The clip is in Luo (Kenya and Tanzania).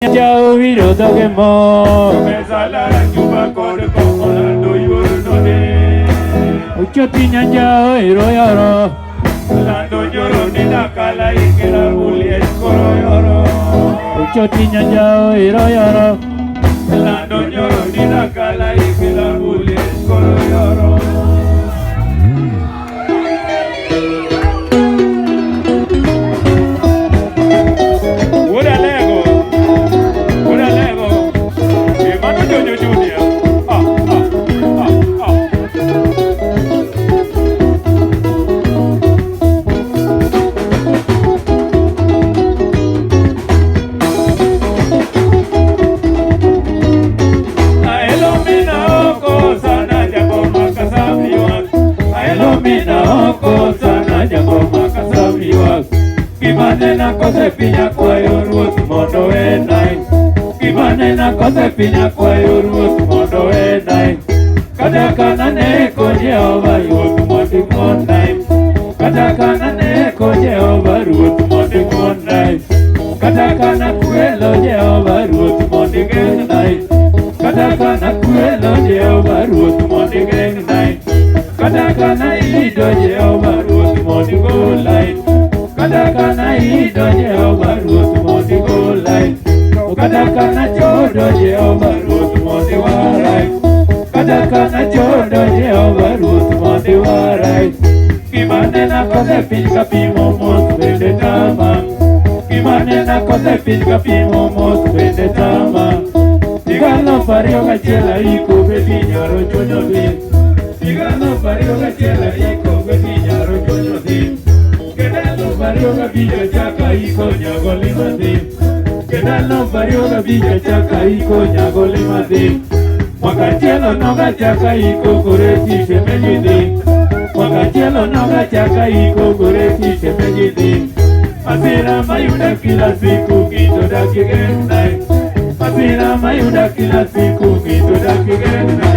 Jawiro dhoge mor. Mesa lara juba kod kong'o lando yuor node. Ochoti nyanja oiro yoro. Lando nyoro ni nakala ikela buliech koro yoro. Ochoti nyanja oiro yoro. Lando nyoro ni nakala ikela buliech koro yoro. Wuod Alego, Wuod Alego, Emmanuel Jojo Junior. Ah, ah, ah, ah. Aelo mina oko sana jagoma kasamiwa. Aelo mina oko sana jagoma kasamiwa. Gimanena kose pinya kwayo ruoth mondo wenai. Gimanena kose pinya kwayo ruoth mondo wenai. Kata kana ne ko Jehova ruoth mondo ing'won-nai. Kata kana ne ko Jehova ruoth mondo ing'won-nai. Kata kana kwelo Jehova ruoth mondo igeng'nai. Kata kana kwelo Jehova ruoth mondo igeng'nai. Kata kana ido Jehova ruoth mondo igolai. Kata kana ido Jehova ruoth mondo igolai. Kata kana chodo Jehova ruoth mondo iwarai. Kata kana chodo Jehova ruoth mondo iwarai. Gimanena kose piny ka pimo mos bende tama. Gimanena kose piny ka pimo mos bende tama. Higa 2001 aiko beti nyaro chonyo dhi. Higa 2001 aiko beti nyaro chonyo dhi. Kendo 2005 achako aiko nyagoli madhi. Kendo 2005 achako aiko nyagoli madhi. Mwaka achiel noga chako aiko kore shemeji dhi. Mwaka achiel noga chako aiko kore shemeji dhi. Masira mayuda kila siku kito dak igeng'nai. Masira mayuda kila siku kito dak igeng'nai.